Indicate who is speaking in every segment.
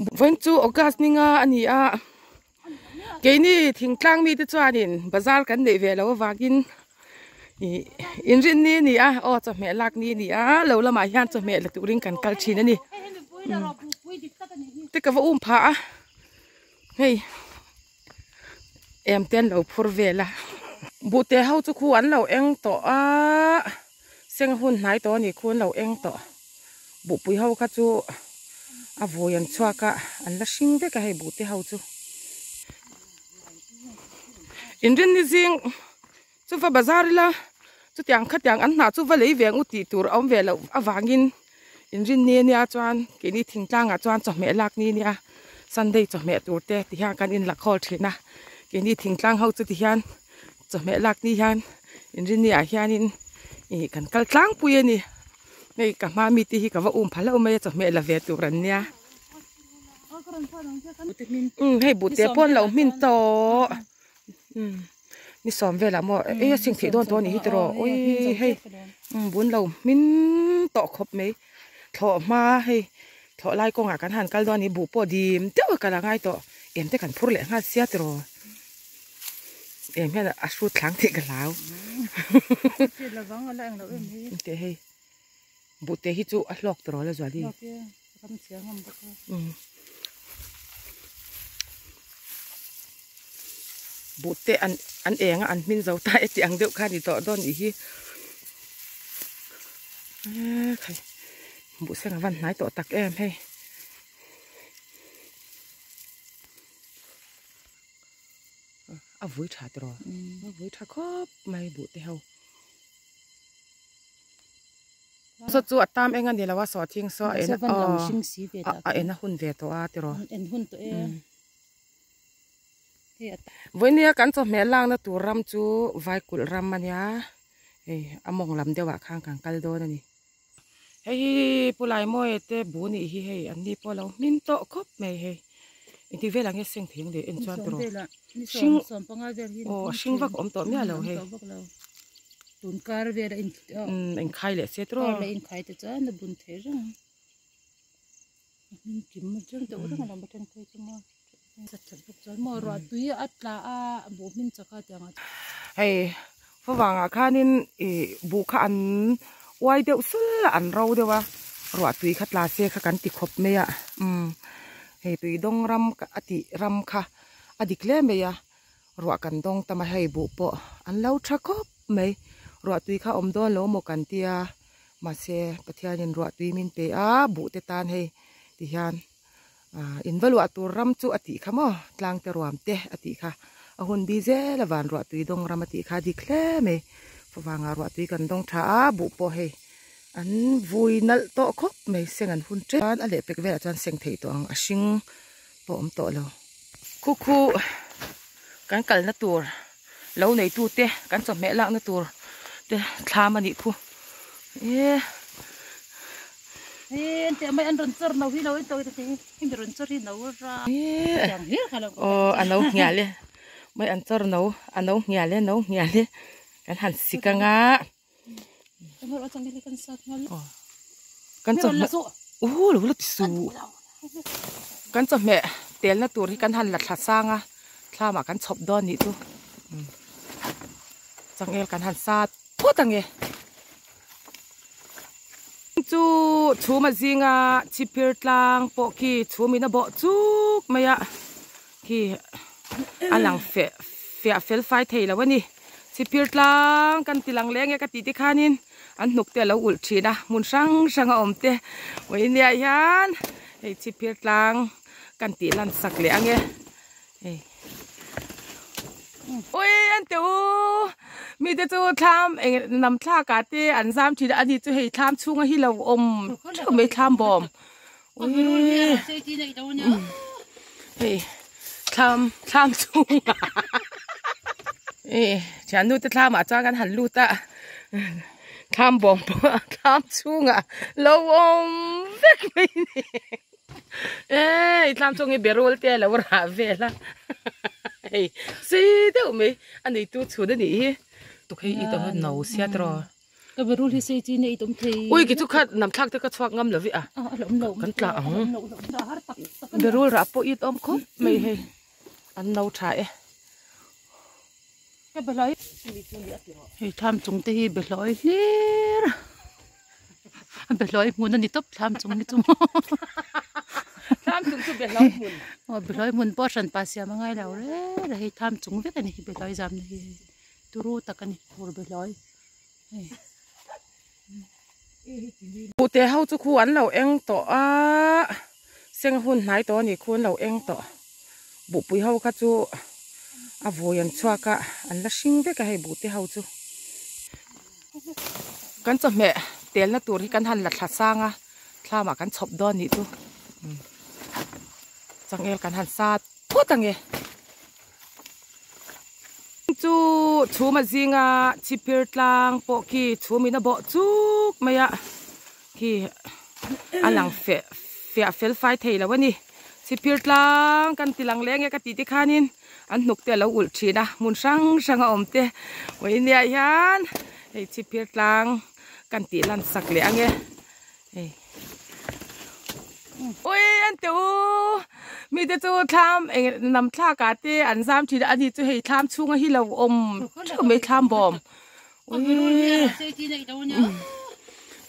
Speaker 1: Vawiin chu August ni nga a ni a, keini thingtlang mite chuanin bazar kan neih ve loh avangin ih inrinni a ni a, aw chawhmeh lak ni a ni a, lo lamah hian chawhmeh la turin kan kal thin a ni. Te ka va um phah a, hei em te an lo phur vel a, buhte ho chu khu an lo eng tawh a, seng hun hnai tawh a ni khu an lo eng tawh. Buhpui ho kha chu a vui an chhuak a an la hring vek a hei buh te ho chu inrinni zing chu va bazar ila chutiang khatiang an hnah chu va lei ve ang u tih tur a awm ve loh avangin inrinni ania chuan keini thingtlangah chuan chawhmeh lak ni ania sunday chawhmeh tur te ti hian kan inla khawl thin a keini thingtlang ho chu ti hian chawhmeh lak ni hian inrinni ah hianin ih kan kal tlangpui a ni. Hei ka hma mi te hi ka va um pha hlauh mai a chawhmeh la ve tur an nia. Umm hei buhte pawh an lo hmin tawh. Umm ni sawm velah maw ei a sing theih dawn tawh a nih hi tiraw ui hei umm bun lo hmin tawh khawp mai thlawh hma hei thlawh lai kawngah kan han kal dawn a ni buh pawh dim deuh a kal a ngai tawh em te kan phur leh nghal sia tiraw em hian a hrut thlang tih ka hlau. Teh hei buhte hi chu a hlawk tawh la zuali buhte an an eng a an hmin zo ta e tih ang deuh kha a ni tawh dawn nih hi ekhai buh seng a van hnai tawh tak em hei. A vui tha tiraw a vui tha khawp mai buh te ho saw chu a tam eng a ni lo a sawhthing saw a en a en a hun ve tawh a tiraw vawinia kan chawhmeh lakna tur ram chu vaikulh ram a nia hei a mawng lam deuh ah khan kan kal dawn a ni. Hei hi Pu Laimawia te bu nih hi hei an ni pawh a lo hmin tawh khawp mai hei engtik velah nge seng thei ang le en chuan tawh hring aw a hring vak awm tawh miah lo hei umm inkhai leh se tawh Hei favangah khanin ih buh kha an uai deuh sul a an ro deuh a ruah tui kha tla se kha kan ti khawp mai a umm hei tui dawng ram a tih ram kha a dik hle mai a ruah kan dawng tam a hei buh pawh an lo tha khawp mai ruah tui kha awm dawn lo maw kan tia mahse Pathianin ruah tui min pe a buh te tan hei ti hian. Ahh in va luah tur ram chu a tih kha maw tlang te ruam te a tih kha a hun bi zel a van ruah tui dawng ram a tih kha a dik hle mai favangah ruah tui kan dawng tha a buh pawh hei an vui nalh tawh khawp mai seng an hun tep a lehpek velah chuan seng theih tawh ang a hring pawh a awm tawh lo khu khu kan kalna tur lo neitu te kan chawhmeh lakna tur te thlam a nih khu eee. Aw a no hnial e mai an chawr no a no hnial e no hnial e kan han sik anga kan chawhmeh uh lo la ti suh kan chawhmeh telna tur hi kan han la thla sang a thlamah kan chhawp dawn nih chu changel kan han sat phawt ange. Chu chhum a zinga chhipphir tlang pawh khi chhum in a bawh chuk mai a khi a lang feh fiah fel fai thei lo a ni chhipphir tlang kan ti lang leng e ka tih te khanin an hnuk te a lo ulh thin a hmun hrang hrang a awm te vawinia hian hei chhipphir tlang kan tih lan sak leh ang e. Hei. Ui an te u mi te chu thlam eng nam thlak ah te an zam thin a ani chu hei thlam chhunga hi lo awm theuh mai thlam bawm ui hei thlam thlam chhunga e thiannu te thlam ah chuan kan han lut a thlam bawm pawh thlam chhungah lo awm vek mai ni. Eii tlam chung hi berul te a lo rah vel a hei sei deuh mai a neitu chhun a nih hi tuk hei i tawh no sia tiraw.
Speaker 2: Ka berul hi sei chi nei tum thei.
Speaker 1: Ui ki chu khat nam thlak te ka chhuak ngam lovi a. Kan tla ang. Berul rah pawh it awm khawp mai hei. An no tha e.
Speaker 2: Ka behlawi. Hei thlam chung te hi behlawi hlir. Behlawi hmun a ni tawp thlam chung hi chu maw.
Speaker 1: Thlam chung chu behlawi hmun.
Speaker 2: Aw behlawi hmun pawh hran pa siam a ngai lo reng a hei thlam chung vek a ni behlawi zamna hi turu tak a ni fur behlawi hei.
Speaker 1: Buhte ho chu khu an lo eng tawh a seng hun hnai tawh a ni khu an lo eng tawh buhpui ho kha chu a vawi an chhuak a an la hring vek a hei buhte ho chu. Kan chawhmeh telna tur hi kan han la thla sang a thlamah kan chhawp dawn nih chu changel kan han sat phawt ang e chu chhum a zinga chhipphir tlang pawh khi chhum in a bawh chuk mai a khi a lang feh fiah fel fai thei lo a ni chhipphir tlang kan ti lang leng e ka tih te khanin. An hnuk te a lo ulh thin a hmun hrang hrang a awm te vawinia hian hei chhipphir tlang kan tih lan sak leh ang e hei ui an teh u mite chu thlam eng nam thlak ah te an zam thin a ani chu hei thlam chhunga hi lo awm theuh mai thlam bawm ui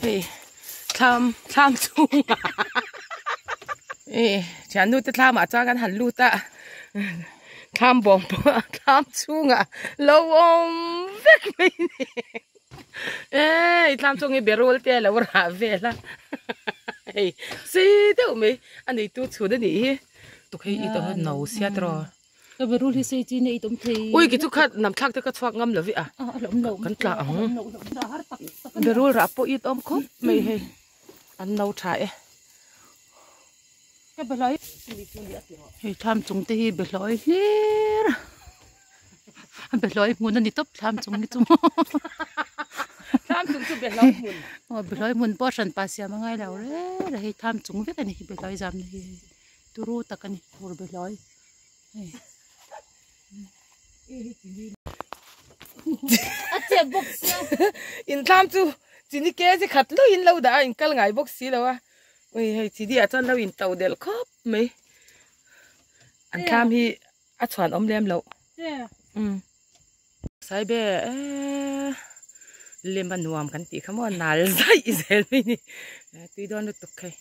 Speaker 1: hei thlam thlam chhungah thiannu te thlamah chuan kan han lut a thlam bawm pawh thlam chhungah lo awm vek mai a ni eii thlam chhung hi berul te a lo rah vel a hei sei deuh mai a neitu chhun a nih hi tuk hei i tawh no sia tiraw.
Speaker 2: Ka berul hi sei chi nei tum thei.
Speaker 1: Ui ki chu khat nam thlak te ka chhuak ngam lovi a. Kan tla ang. Berul rah pawh it awm khawp mai hei. An no tha e.
Speaker 2: Ka behlawi. Hei thlam chung te hi behlawi hlir. Behlawi hmun a ni tawp thlam chung hi chu maw.
Speaker 1: Thlam chung chu behlawi hmun.
Speaker 2: Aw behlawi hmun pawh hran pa siam a ngai lo reng a hei thlam chung vek a ni behlawi zamna hi. Turu tak a ni fur behlawi.
Speaker 1: Inthlam chu chini kg khat lo in lo dah a in kal ngai bawk si lo a ui hei chini ah chuan lo in to delh khawp mai an thlam hi a chhuan awm lem loh saibe eee lem a nuam kan tih kha maw nal zaih zel mai ni tui dawn lutuk hei.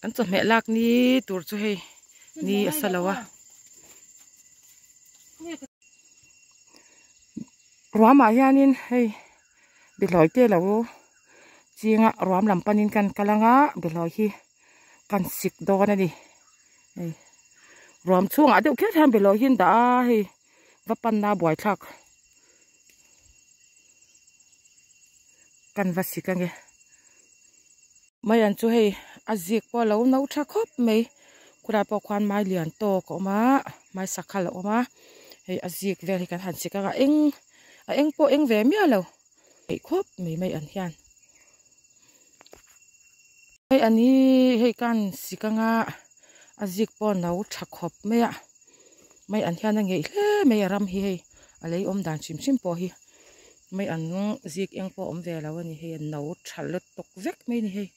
Speaker 1: Kan chawhmeh lak ni tur chu hei ni a sa lo a. Ruamah hianin hei bihlawi te lo chinga ruam lam panin kan kal anga bihlawi hi kan sik dawn a ni. Hei ruam chhungah deuh kher hian bihlawi hi an dah a hei va panna buaithlak. Kan va sik ange. Maian chu hei a zik pawh a lo no tha khawp mai. Khulai pawh khuan mai lian tawk a awm a, mai sakhal a awm a. Hei a zik vel hi kan han sik anga eng a eng pawh eng ve miah lo. Theih khawp mai mai an hian. Hei an hi hei kan sik anga a zik pawh a no tha khawp mai a. Mai an hian a ngeih hle mai a ram hi hei a lei awm dan hrim hrim pawh hi. Mai an zik eng pawh awm ve lo a ni hei an no tha lutuk vek mai a ni hei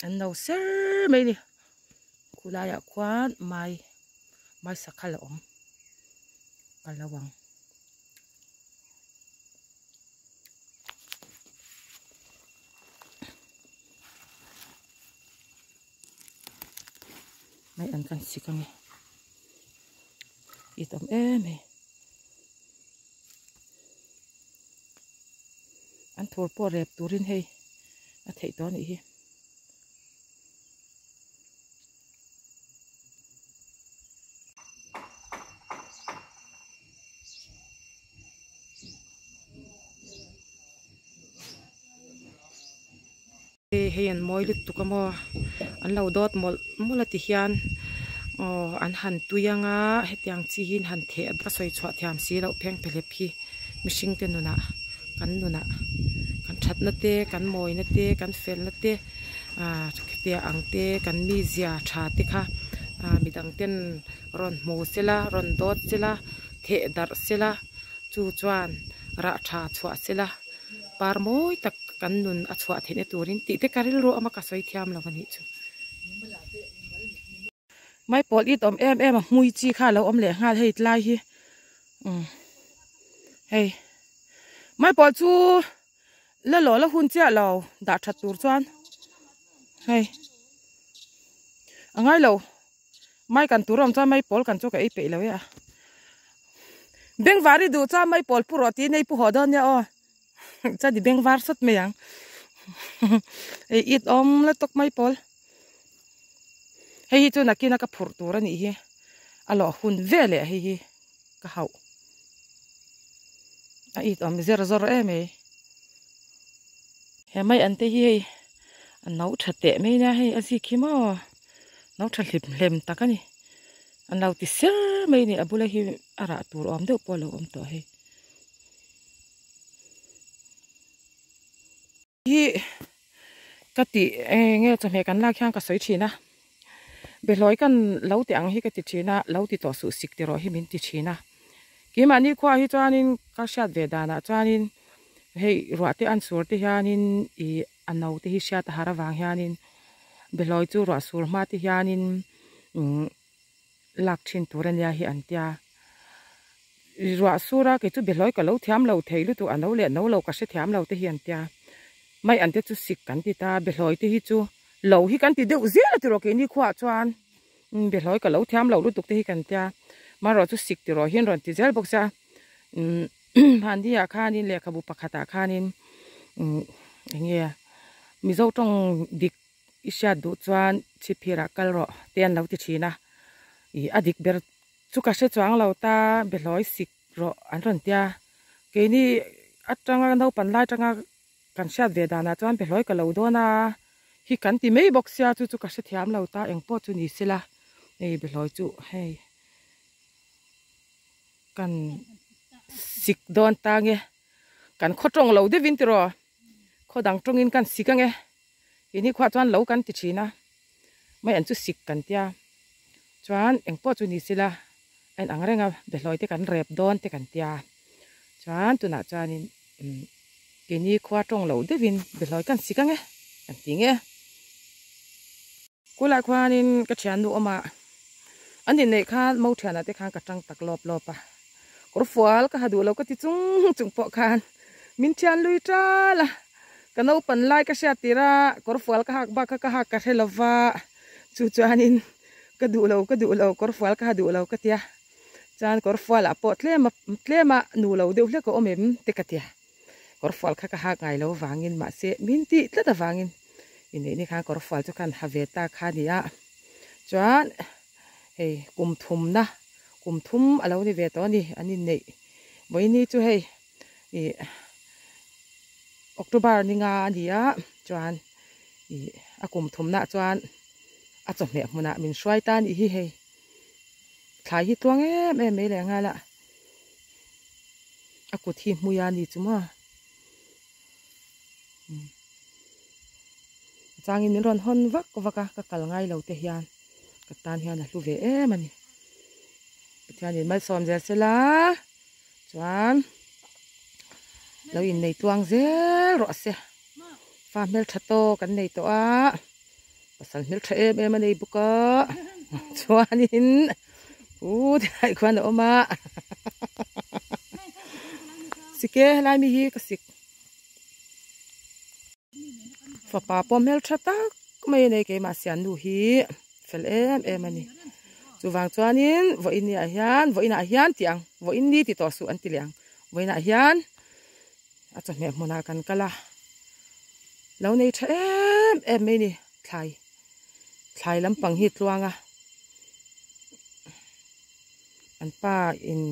Speaker 1: an no ser mai a ni khulaiah khuan mai mai sakhal a awm ka lo ang. Mai an kan sik ange it awm em hei. An thur pawh rep turin hei a theih tawh a nih hi. Hei an mawi lutuk a maw an lo dawt mawlh mawlh a ti hian aw an han tui anga hetiang chi hi an han theh a sawi chhuah thiam si loh pheng phelep hi mihring te nunah kan nunah kan thatna te kan mawina te kan felna te ah khitiang ang te kan mizia tha te kha ah midang ten. Rawn hmu sela, rawn dawt sela, theh darh sela, chu chuan rah tha chhuah sela, par mawi tak kan nun a chhuah theihna turin tih te ka rilru awm a ka sawi thiam lo a nih chu. Maipawl it awm em em a hmui chi kha a lo awm leh nghal hei tlai hi umm hei maipawl chu la lawh la hun chiah lo dah that tur chuan hei a ngai lo mai kan tur a awm chuan maipawl kan chu ka ei peih lo e a bengvar i duh chuan maipawl pu rawh tiin hei pu haw dawn nia aw chuan i bengvar sawt mai ang hei it awm la tawk maipawl. Hei hi chu nakin a ka phurh tur a nih hi a lawh hun veleh hei hi ka hauh a it awm zer zawr em mai he mai an te hi hei a no tha teh mai nia hei a zik hi maw no tha hlim hlem tak a ni an lo ti ser mai a ni a bula hi a rah tur awm deuh pawh a lo awm tawh hei. Hi ka tih eng nge chawhmeh kan lak hian ka sawi thin a behlawi kan lo tih ang hi ka ti thin a lo ti tawh suh sik tih rawh hi min ti thin a keimahni khuaah hi chuanin ka hriat ve danah chuanin hei ruah te an sur te hianin ih a no te hi hriat a har avang hianin behlawi chu ruah sur hma te hianin umm lak thin tur ania hi an tia ruah sur a kei chu behlawi ka lo thiam lo thei lutuk a no leh no lo ka hre thiam lo te hi an tia mai an te chu sik kan ti ta behlawi te hi chu lo hi kan ti deuh zel a tiraw keini khuaah chuan behlawi ka lo thiam lo lutuk te hi kan tia marawh chu sik tiraw hi an rawn ti zel bawk sia mahni ah khanin lehkhabu pakhatah khanin eng nge mizo tawng dik I hriat duh chuan chhipphirah kal rawh te an lo ti thin a, ih a dik ber chu ka hre chuang lo ta behlawi sik rawh an rawn tia, keini atanga naupan lai atanga kan hriat ve danah chuan behlawi ka lo dawn a hi kan ti mai bawk sia chu chu ka hre thiam lo ta engpawh chu ni sela hei behlawi chu hei kan sik dawn ta nge kan khaw tawng lo deuhin tiraw khaw dang tawngin kan sik ange. Keini khuaah chuan lo kan ti thin a, mai an chu sik kan tia, chuan engpawh chu ni sila a in ang reng a, behlawi te kan rep dawn te kan tia, chuan tunah chuanin umm keini khua tawng lo deuhin behlawi kan sik ang e kan ti nge. Kulai khuanin ka thiannu awm a, an inneih khan mo thianah te khan ka tang tak lawp lawp a, kawr fual ka ha duh lo ka ti chung chung pawh khan min thian lui tal a, ka naupan lai ka hriat tir a, kawr fual ka hak bak kha ka hak ka hre lo va, chu chuanin ka duh lo ka duh lo kawr fual ka ha duh lo ka tia, chuan kawr fualah pawh tlem a tlem a nu lo deuh hlek a awm em te ka tia. Kawr fual kha ka hak ngai lo vangin mahse min tih tlat avangin inneih ni khan kawr fual chu khan ha ve ta kha a ni a, chuan hei kum thumna kum thum a lo ni ve tawh a ni an inneih vawiini chu hei ih October ni nga a ni a chuan ih a kum thumna chuan a chawhmeh hmunah min hruai ta a nih hi hei thlai hi tluang em em mai leh nghal a. A kut hi hmui a ni chu maw a changin min rawn hawn vak vak a ka kal ngai lo te hian ka tan hian a hlu ve em a ni Pathianin malsawm zel sela chuan lo innei tluang zel rawh se fa hmeltha tawk an nei tawh a pasal hmeltha em em a nei bawk a chuanin U tilai khuan a awm a sik e helai mi hi ka sik fapa pawh hmeltha tak mai a nei keimah sian nu hi fel em em a ni chuvang chuanin vawiin ni ah hian vawiin ah hian tih ang vawiin ni ti tawh suh an ti leh ang vawiin ah hian a chawhmeh hmunah kan kal a lo nei tha em em mai a ni thlai. Thlai lampang hi tluang a an pa in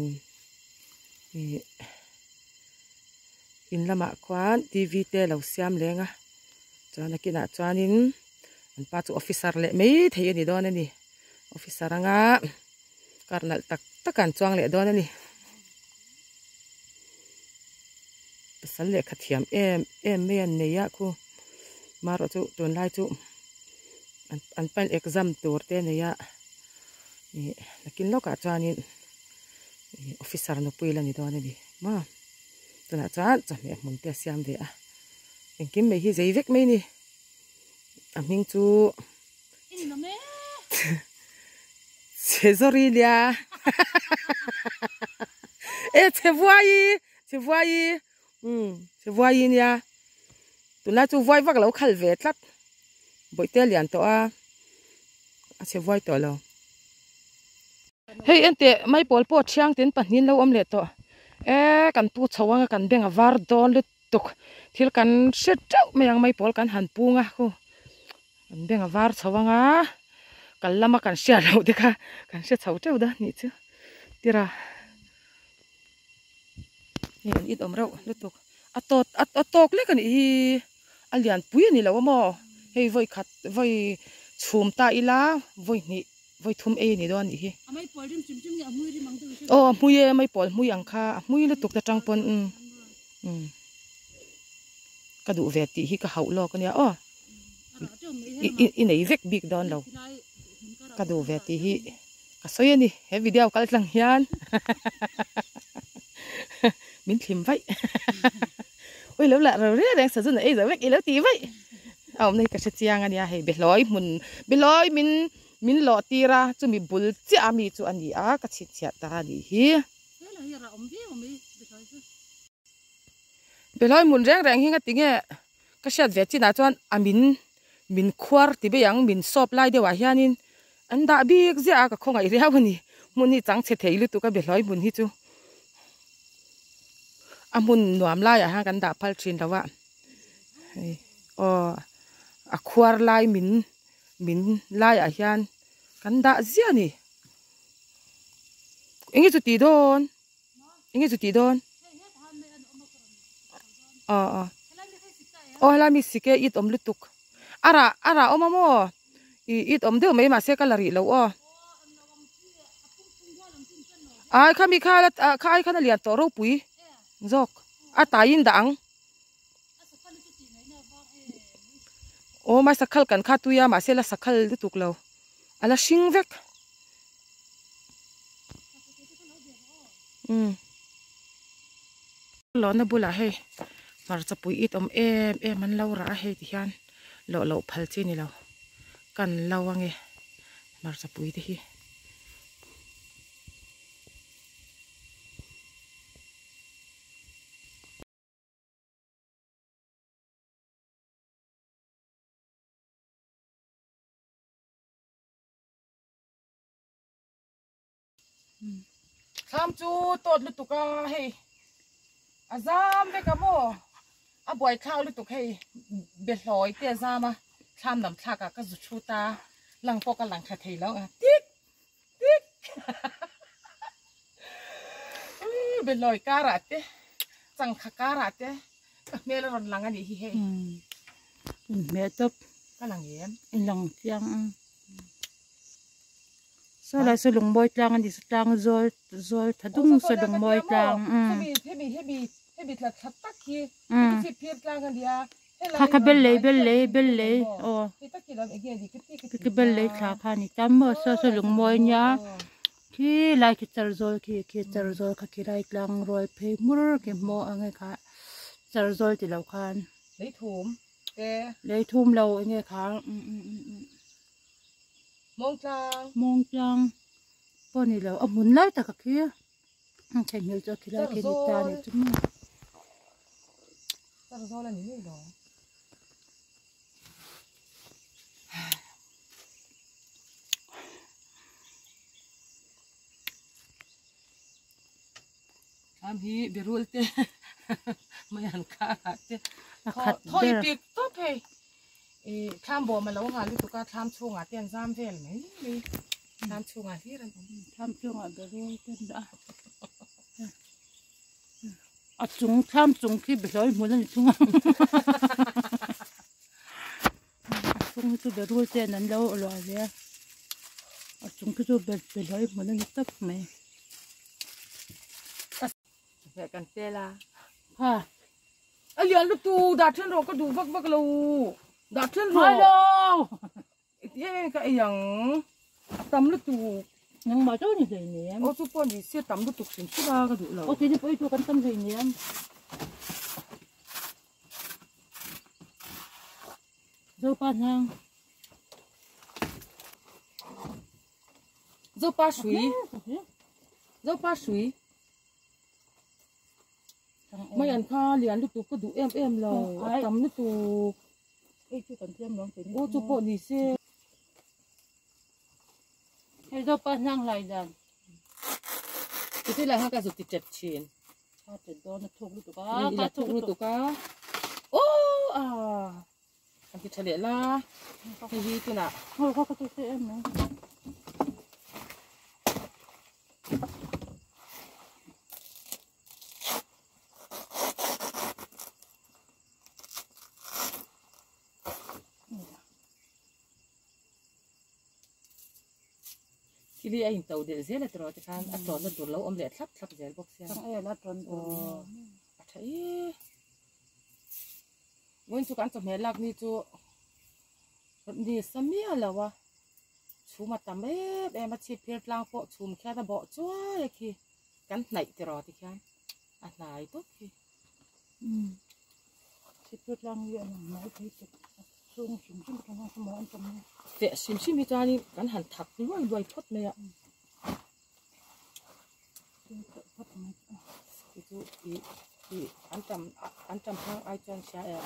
Speaker 1: ih in lamah khuan t v te lo siam leng a chuan a kinah chuanin an pa chu officer leh mai thei a ni dawn a ni officer anga kar nalh tak tak an chuang leh dawn a ni pasal lehkha thiam em em mai an nei a khu marawh chu tunlai chu. An pain exam tur te a nei a. Ih nakin lawkah chuanin ih officer nupui la ni dawn a ni maw tunah chuan chawhmeh hmun te a siam ve a engkim mai hi zei vek mai a ni a hming chu chhe zawri nia e chhe vuai chhe vuai umm chhe vuai nia tunlai chu vuai vak lo khal ve tlat bawihte a lian tawh a a chhe vuai tawh lo hei enteh maipawl pawh thiang ten pahnih an lo awm leh tawh e kan pu chho anga kan beng a var dawn lutuk thil kan hre teuh mai ang maipawl kan han pung a khu kan beng a var chho anga kal lama kan hriat loh te kha kan hre chho teuh dawn anih chu tira. Hei an it awm reuh lutuk a tawt a tawk lek a nih hi a lian pui a ni lo a maw hei vawi khat vawi chhum ta ila vawi hnih vawi thum ei a ni dawn a nih hi aw a hmui e maipawl hmui ang kha a hmui lutuk te tang pawn umm umm ka duh ve tih hi ka hauh lawk a nia aw i nei vek bik dawn lo ka duh ve tih hi. Ka sawi a ni, he video kal tlang hian min thlim vaih. Ui lo lah ro reng reng sazun a ei zo vek i lo tih vaih. A awmna hi ka hre chiang a nia hei Behlawi hmun Behlawi min min lawh tir a chumi bul chiah a mi chu a ni a ka chhinchhiah ta a nih hi. Behlawi hmun reng reng hi ngati nge ka hriat ve chinah chuan a min min khuar ti bei ang min sawp lai deuhah hianin an dah bik ziah a ka khawngaih riau a ni hmun hi chang chhe thei lutuk a Behlawi hmun hi chu a hmun nuam laiah hian kan dah phal thin lo a hei aw a khuar lai min min laiah hian kan dah ziah a ni enge chu tih dawn. Enge chu tih dawn? Aw aw. Aw helai mi sik e it awm lutuk. A rah a rah awm a maw? I it awm deuh mai mahse ka la rih lo aw. Ai kha mi kha kha ai khan a lian tawh ropui zawk a taiin dah ang. Aw mai sakhal kan kha tui a mahse la sakhal lutuk lo a la hring vek. Umm lawhna bulah hei hmarcha pui it awm em em an lo rah a hei ti hian lawh loh phal chi ni lo kan lo ange hmarcha pui te hi. Thlam chu tawt lutuk a hei a zam vek a maw a buai thlak lutuk hei behlawi te a zam a thlam lam thlak ah ka zu thu ta lang pawh ka lang tha thei lo ang tik tik behlawi karah te changkha karah te ka hmel a rawn lang a nih hi hei.
Speaker 2: Inhmeh tawp.
Speaker 1: Ka lang em?
Speaker 2: I lang chiang ang. Saw lai saw lungmawi tlang a ni saw tlang zawl zawl tha dung saw lungmawi tlang
Speaker 1: umm. Hemi hemi hemi hemi thla thla tak hi hemi chhip phir tlang a nia
Speaker 2: kha kha bel lei bel lei bel lei aw khi bel lei thla kha a ni tam maw saw saw lungmawi nia khi lai khi char zawl khi khi char zawl kha khi lai tlang rual phei hmur khi hmuh ang e kha char zawl ti lo khan.
Speaker 1: Leithum te.
Speaker 2: Leithum lo enge kha umm umm umm.
Speaker 1: Mawngtlang.
Speaker 2: Mawngtlang pawh ni lo a hmun lai tak a khi theihnghilh chu a khi lai khi ni ta ni chu maw.
Speaker 1: Charzawl a ni ngei lo. Am hi berul te mai an kha te
Speaker 2: A khat
Speaker 1: thaw
Speaker 2: ber.
Speaker 1: I pik tawp hei. I thlam bawm a lo nghal lutuk a thlam chhungah te an zam vel mai mai thlam chhungah hlir an awm.
Speaker 2: Thlam chhungah berul te an dah a. A chung thlam chung khi behlawi hmun a ni thung a. A chung hi chu berul ten an lo luah ve a. A chung khi chu behlawi hmun a ni tawp mai.
Speaker 1: Chawhmeh kan tel a.
Speaker 2: Ha.
Speaker 1: A lian lutuk dah then rawh ka duh vak vak lo. Dah then rawh.
Speaker 2: Hello.
Speaker 1: Eng ka ei ang. A tam lutuk.
Speaker 2: Nangmah chauh ni hleinem.
Speaker 1: Aw chu pawh ni se tam lutuk hrim hrim a ka duh lo.
Speaker 2: Aw keini pawh ei tur kan tam hleinem. Zopa hnang.
Speaker 1: Zopa hrui. Zopa hrui. Mai an kha lian lutuk ka duh em em lo. A tam lutuk.
Speaker 2: Ei chu kan tlem lawm keini.
Speaker 1: Aw chu pawh ni se.
Speaker 2: Hei zopa hnang hlai dan.
Speaker 1: Titi lai khan ka zuk ti tep thin.
Speaker 2: A tet dawn a thuk lutuk a.
Speaker 1: Ka thuk lutuk a. Aw a. An ti tha leh la. Hei hi tunah.
Speaker 2: Hei kha ka ti se em mai.
Speaker 1: Thil hi a in to delh zel a tiraw tikhan a tawnna tur lo awm leh thlap thlap zel bawk sia. Aw a tha e. Vawiin chu kan chawhmeh lak ni chu ni sa miah lo a, chhum a tam em em a, chhip phir tlang pawh chhum khian a bawh chuai a khi kan hnaih tiraw tikhian a hnai tawp khi.
Speaker 2: Chhip phir tlang hi a lang hnai thei tawp a chhung hrim hrim atang hian khawmaw an tam a.
Speaker 1: Feh hrim hrim hi chuanin kan han thak luai luai phawt mai a. Ti chu i i an tam an tam hang ai chuan hria em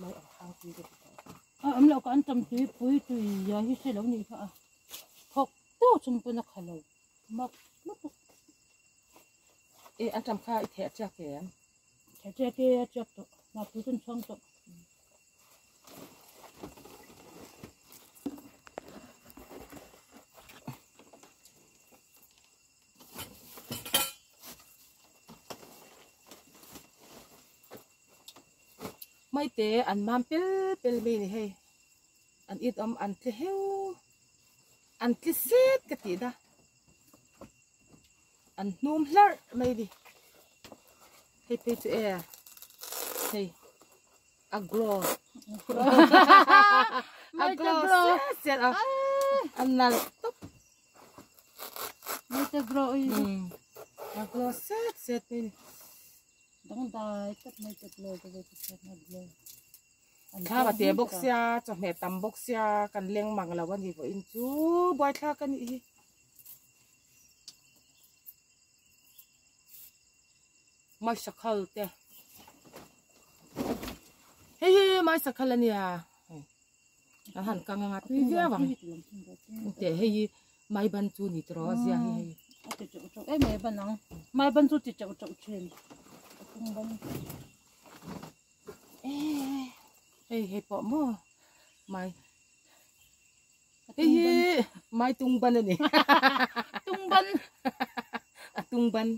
Speaker 1: mai ang hang tui ka ti tawh.
Speaker 2: A awm loh ka an tam tui pui tui a hi hre lo nih kha a thawk tu chung pawn a kha lo mak lutuk.
Speaker 1: E an tam kha i theh chiak em?
Speaker 2: Theh chiak e a chiak tawh mah pui chu an chhuang tawh.
Speaker 1: Maite an mam pel pel mai ni hei an it awm an tle heu an tle set ka tih da an hnum hlarh mai ni hei phei chu e hei a glow a glow set set a a nalh tawp
Speaker 2: Mai glow i
Speaker 1: a glow set set mai ni
Speaker 2: dangdai tak mai te glow ka ve chu na glow
Speaker 1: thla va te bawk sia chawhmeh tam bawk sia kan leng mang lo a ni vawiin chu buaithlak a nih hi. Mai sakhal te hei hi mai sakhal a nia an han kang anga tui viau ang teh hei hi mai ban chu ni tawh a zia hi hei
Speaker 2: a ti teuh teuh em em ban ang mai ban chu ti teuh teuh thin a tung ban
Speaker 1: hei hei pawh maw mai Hei hi mai tung ban a ni.
Speaker 2: Tung ban.
Speaker 1: A tung ban.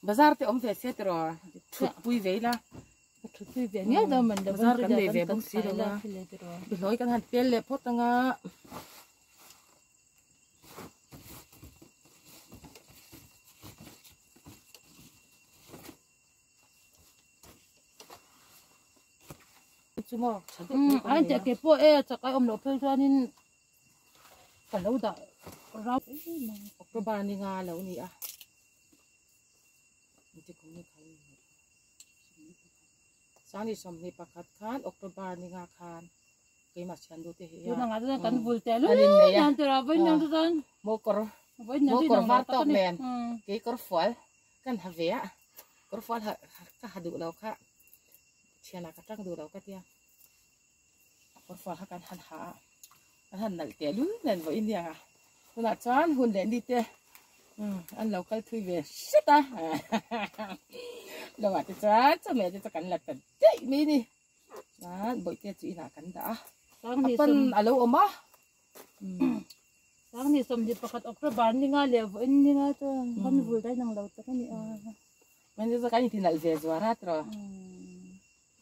Speaker 1: Bazar te awm ve se tiraw thut pui ve ila.
Speaker 2: Thut pui ve nge da man da
Speaker 1: bazar kan nei ve bawk si lo a. Bihlawi kan han pel leh phawt anga.
Speaker 2: An teh ke pawh e chak ai awm loh phei chuanin ka lo dah rau
Speaker 1: October ni nga lo ni a Sani sawmhnih pakhat khan October ni nga khan keimah thian duh te hi a
Speaker 2: Tunah chuan kan vul teh lul nan tira vawiin nang chu chuan
Speaker 1: mo kawr mo kawr var tawk nen kei kawr fual kan ha ve a kawr fual ha ka ha duh lo kha thianah ka tang duh lo ka tia kawr fual kha kan han ha a an han nalh teh lul nen vawiin ni ang a tunah chuan hun leh ni te an lo kal thui ve hret a lovah te chuan chawhmeh te chu kan la ta daih mai a ni chuan bawihte chu inah kan dah a a pan a lo awm a.
Speaker 2: Sang ni sawmhnih pakhat October ni nga leh vawiin ni nga chuan kan vul daih nang lo tak a ni a.
Speaker 1: Mai ni chu kan inti nalh ve zuar a tiraw.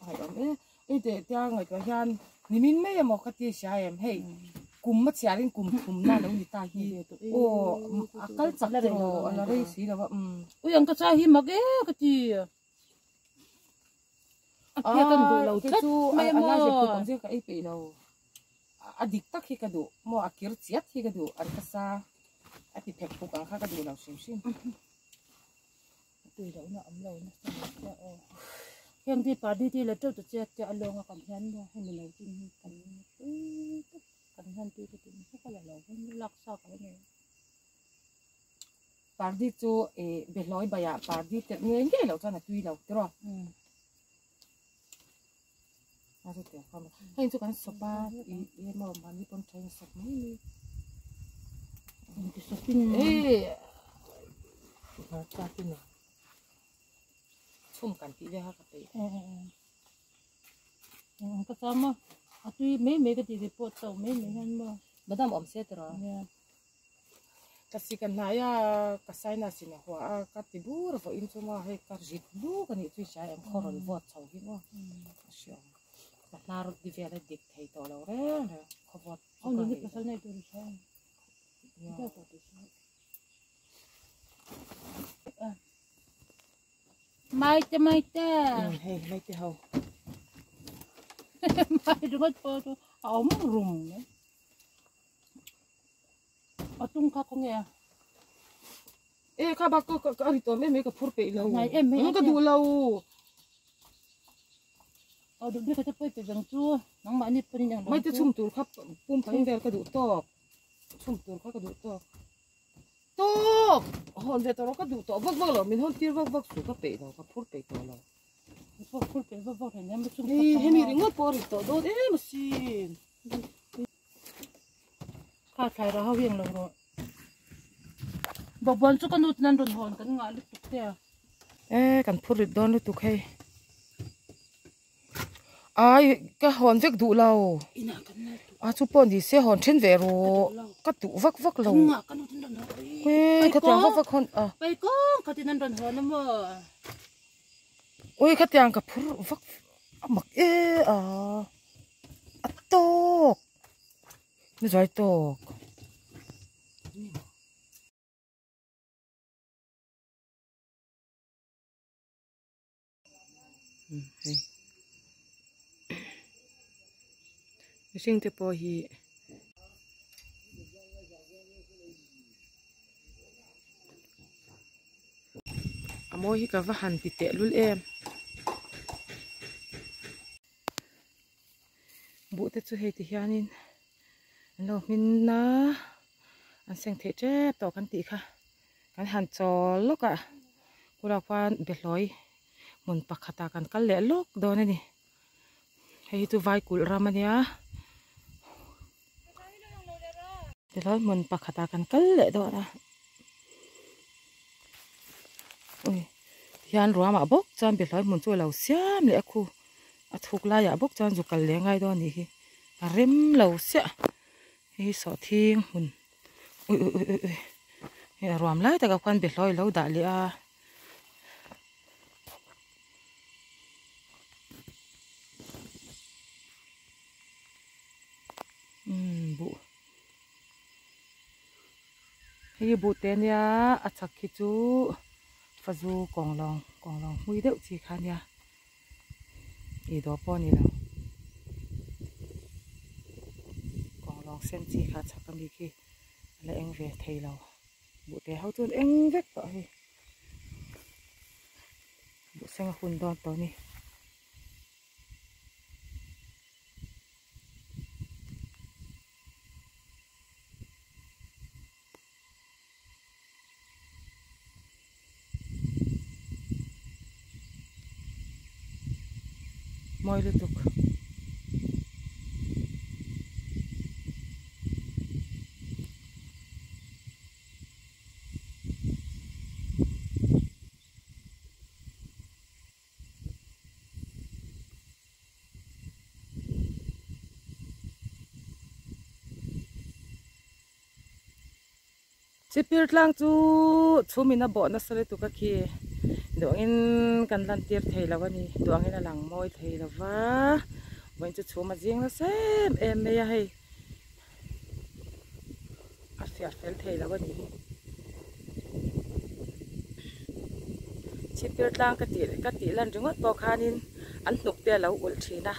Speaker 1: Ai awm e. Hei teh tia ngaihtuah hian nimin mai emaw ka ti hria em hei kum a chhiarin kum thumna lo ni ta hi aw a kal chak tiraw a la rei si lo a umm.
Speaker 2: Ui ang ka chai hi mak e ka ti. A phiat an duh lo tlat mai emaw.
Speaker 1: Ka ei peih lo. A dik tak hi ka duh maw a kir chiat hi ka duh an ka sa a ti phek phuk ang kha ka duh lo hrim hrim.
Speaker 2: A tui loh na awm lo nasa mai sia aw. Heng ti pardi ti la teuh ta che tia a lawnga kan hian maw hemi lo chin hi kan tui tawp kan hian tui ka tih nasa ka la lo vang lak sa ka la nei.
Speaker 1: Pardi chu eh behlawi baiah pardi telh ngei ngei loh chuan a tui lo tiraw. Heng chu kan sawp a ih emaw mahni pawn thain sawp mai mai. Ih hmarcha te nen chhum kan tih vel kha ka peih.
Speaker 2: Ka cham a, a tui mai mai ka tih ve pawh chauh mai mai hian maw.
Speaker 1: Badam awm se tiraw. Ka sik a hnai a, ka sinus in a hua a, ka ti bur vawiin chu maw hei ka rit luk a nih chu i hria em khaw rawn vawt chho hi maw a hre awm ka hnar di vel a dik thei tawh lo reng reng khaw vawt chu ka ngei
Speaker 2: lo. Maite maite.
Speaker 1: Hei maite ho.
Speaker 2: Mai ringawt pawh chu a awm rum mai. A tung kha khawnge a?
Speaker 1: E kha bak ka ka a ri tawm em mai ka phur peih lo.
Speaker 2: Hnai em mai
Speaker 1: ka duh lo.
Speaker 2: A duh bik te pawi pe veng chu nangmahni pawn in ang
Speaker 1: Maite chhum tur kha pum phum vel ka duh tawk. Chhum tur kha ka duh tawk. Tawk! Hawn ve tawh rawh ka duh tawh vak vak lo min hawn tir vak vak su ka peih lo ka phur peih tawh lo.
Speaker 2: Phur peih vak vak hleinem
Speaker 1: chhum kha. Hemi ringawt pawh a ri tawh dawn em asin.
Speaker 2: Kha thlai rah ho hi englo rawh. Bawkbawn chu ka nu chuan an rawn hawn kan ngah lutuk te a.
Speaker 1: E kan phur rit dawn lutuk hei. Ai ka hawn vek duh lo. A chu pawh ni se hawn then ve rawh. Ka duh vak vak lo. E khatiang vak vak hawn a.
Speaker 2: Paikawng khatin an rawn hawn a maw.
Speaker 1: Ui khatiang ka phur vak a mak e a a tawk ni zai tawk hei mihring te pawh hi. A mawi hi ka va han ti teh lul em. Buh te chu hei ti hianin an lo hmin a, an seng theih tep tawh kan tih kha. Kan han chawl lawk a, kulak khuan behlawi hmun pakhatah kan kal leh lawk dawn a ni. Hei hi chu vai kulh ram a nia. Tilai hmun pakhatah kan kal leh dawn a ui tihian ruamah bawk chuan behlawi hmun chu a lo siam leh a khu a thuk laiah bawk chuan zu kal leh a ngai dawn a nih hi a rem lo chiah hei hi sawhthing hmun ui ui ui ui hei a ruam lai takah khuan behlawi a lo dah leh a. Umm buh hei hi buh te ania a chhak khi chu fazu kawng lawng kawng lawng hmui deuh chi kha ania ih dawh pawh a ni lo kawng lawng sen chi kha a chhak ami khi a la eng ve thei lo buh te ho chuan eng vek tawh a hei buh seng a hun dawn tawh a ni. Mawi lutuk. Chipir tlang chu chhum in a bawh nasa lutuk a khi duangin kan lan tir thei lo a ni duangin a lang mawi thei lo va vawiin chu chhum a zing nasa em em mai a hei a fiah fel thei lo a ni hi chipir tlang ka tih ka tih lan ringawt pawh khanin an hnuk te a lo ulh thin a.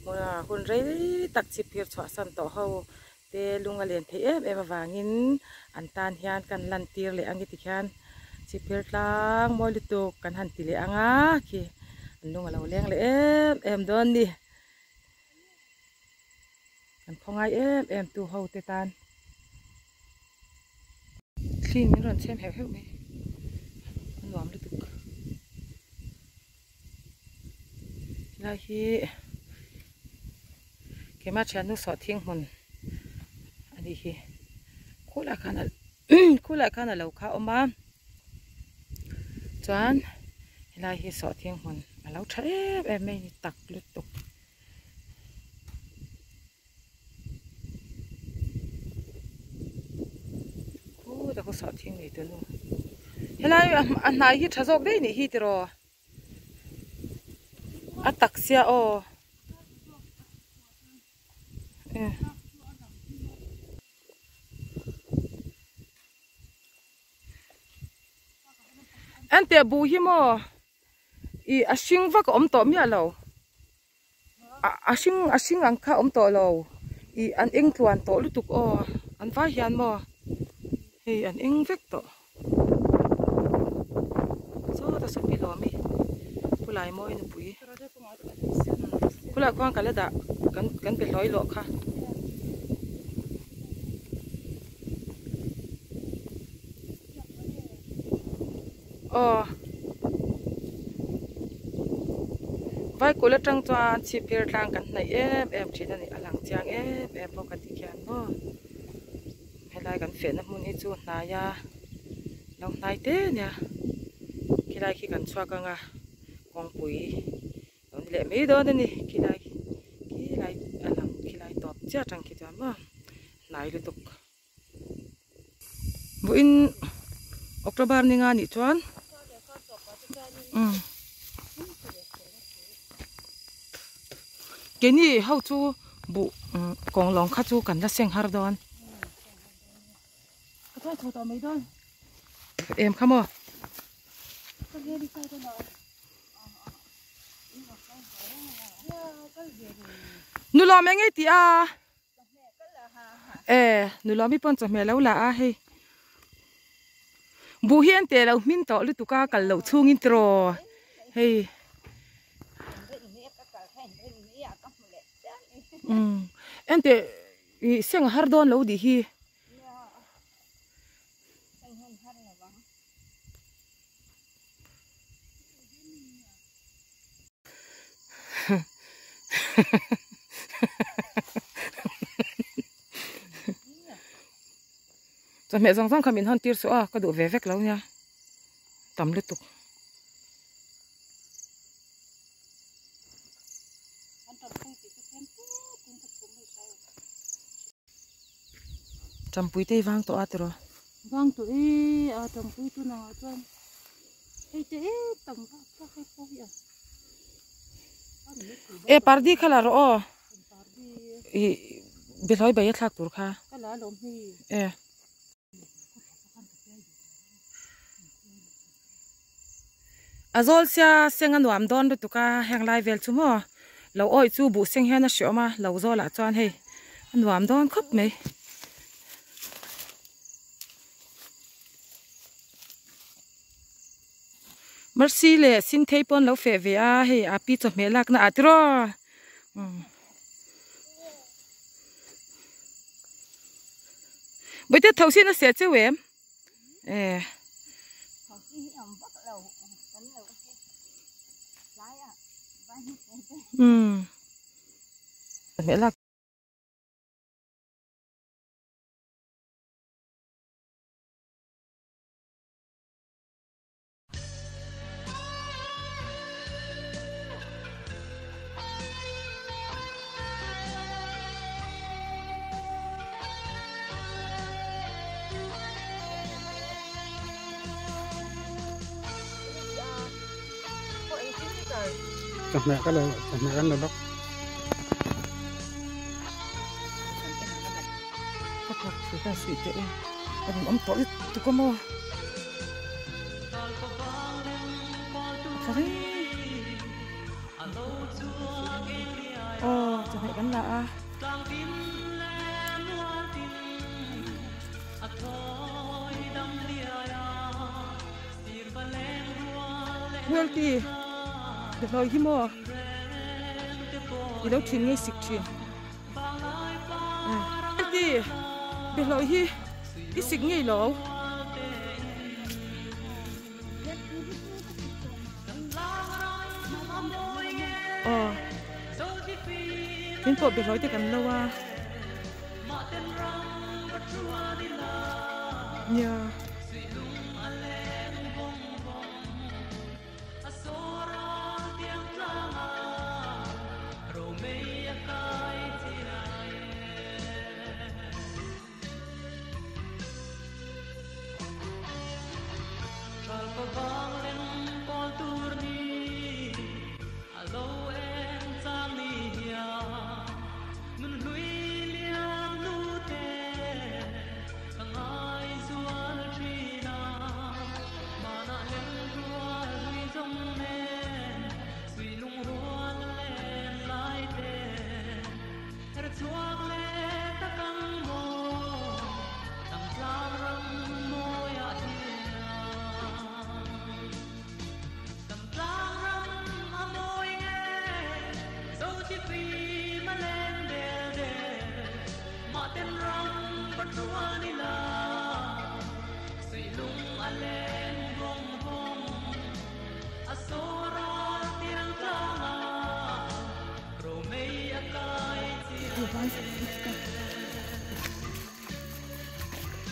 Speaker 1: Hmuna hun rei tak chhipphir chhuahsan tawh ho te lung a len theih em em avangin an tan hian kan lan tir leh ang i tikhian chhipphir tlang mawi lutuk kan han ti leh ang a khi an lung a lo leng leh em em dawn ni. Kan khawngai em em tu ho te tan thli min rawn chhem heuh heuh mai a nuam lutuk helai hi keimah thiannu sawhthing hmun a nih hi khulai khan a khulai khan a lo kha awm a chuan helai hi sawhthing hmun a lo tha em em mai a ni tak lutuk. Khuta khu sawhthing nei tunu helai a hnai hi tha zawk daih nih hi tiraw a tak sia aw Enteh buh hi maw ih a hring vak a awm tawh miah lo. A hring a hring ang kha a awm tawh lo ih an eng tluan tawh lutuk aw an vai hian maw hei an eng vek tawh sawta saw pi lawm i khulai mawi nupui khulai khuan ka la dah kan kan pe hlawi lawh kha. Aw Vaikul atang chuan chhipphir tlang kan hnaih em em thin a ni a lang chiang em em bawk a ti khian maw helai kan fehna hmun hi chu hnai a lo hnai te nia khilai khi kan chhuak ang a kawngpui lo ni leh mai dawn a ni khilai khilai a lang khilai tawp chiah atang khi chuan maw hnai lutuk. Vawiin October ni nga nih chuan umm keini ho chu buh kawng lawng kha chu kan la seng har dawn em kha maw. Nulawm eng nge tih a. E nula mi pawn chawhmeh lo la a hei buh hi an teh lo hmin tawh lutuk a kal loh chhungin tiraw hei umm enteh ih seng a har dawn lo dih hi. Chawhmeh zawng zawng kha min hawn tir suh a ka duh ve vek lo nia tam lutuk. Champui te hi vang tawh a tiraw.
Speaker 2: Vang tawh e a champui chu nangah chuan hei te e tam vak vak hei pawh hi a.
Speaker 1: E pardi kha la rawh aw. I behlawi bai a thlak tur kha.
Speaker 2: Ka la alawm hei.
Speaker 1: E. A zawl sia seng a nuam dawn lutuk a heng lai vel chu maw lo awih chu buh seng hian a hreawm a lo zawl ah chuan hei a nuam dawn khawp mai. Mercy leh Sinthei pawn lo feh ve a hei a pi chawhmeh lakna ah tiraw umm. Bawihte tho sin a seh cheu em? E. Umm. Chawhmeh lak.
Speaker 3: Chawhmeh ka lo chawhmeh kan la bawk.
Speaker 1: Ka thawk thei ka suih teh e a rawn awm tawh lutuk a maw. Aw chawhmeh kan la a. Welty behlawi hi maw i lo thin nge sik thin Welty behlawi hi i sik ngei lo. Aw tin pawh behlawi te kan lo a nia.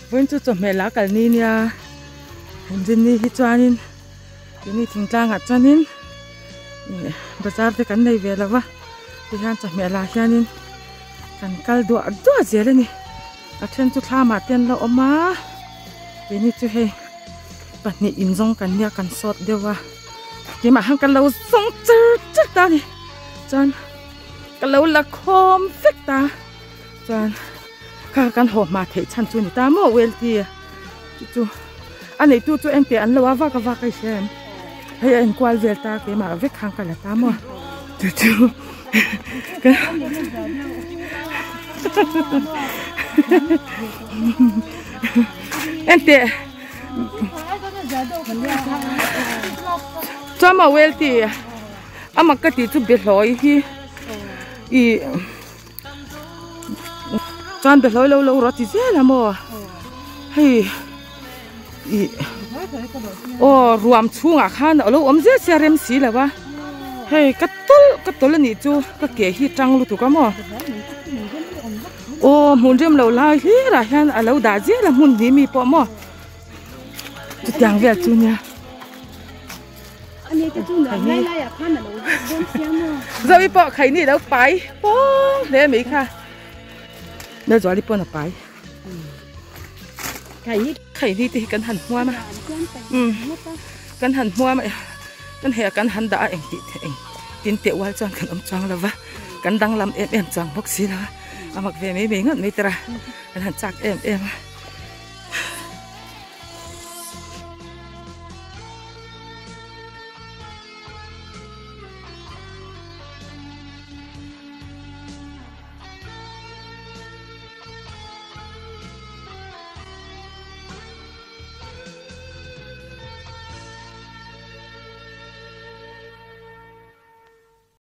Speaker 1: Vawiin chu chawhmeh lah kal ni nia engzin ni hi chuanin keini thingtlangah chuanin ih bazar te kan nei ve lo va tihian chawhmeh lah hianin kan kal duah duah zel a ni a then chu thlamah te an lo awm a keini chu hei pahnih inzawng kan nia kan sawt deuh a keimah khan ka lo zawng char char ta a ni chuan ka lo la khawm vek ta chuan kha kan haw hma theih chhan chu a ni ta maw welty chu chu a neitu chu engte an lo a vak a vak a i hria em hei a inkual vel ta keimah vek khan ka la ta maw chu chu engte chuan maw welty a mak ka tih chu behlawi hi ih chuan behlawi lo lo rawh ti zel a maw hei ih aw ruam chhungah khan a lo awm zel sia rem si lo a hei ka tawlh ka tawlh a nih chu ka ke hi tang lutuk a maw aw hmun rem lo lai hlir ah hian a lo dah zel a hmun hnih mi pawh maw chutiang vel chu nia. Zoe pawh khaini lo pai pawng hle mai kha Melzuali pawn a pai khaini te hi kan han hmuam a kan han hmuam a kan hei kan han dah a eng tih eng tin teh ual chuan kan awm chuang lo va kan danglam em em chuang bawk si lo a a mak ve mai mai ngawt mai tara kan han chak em em a.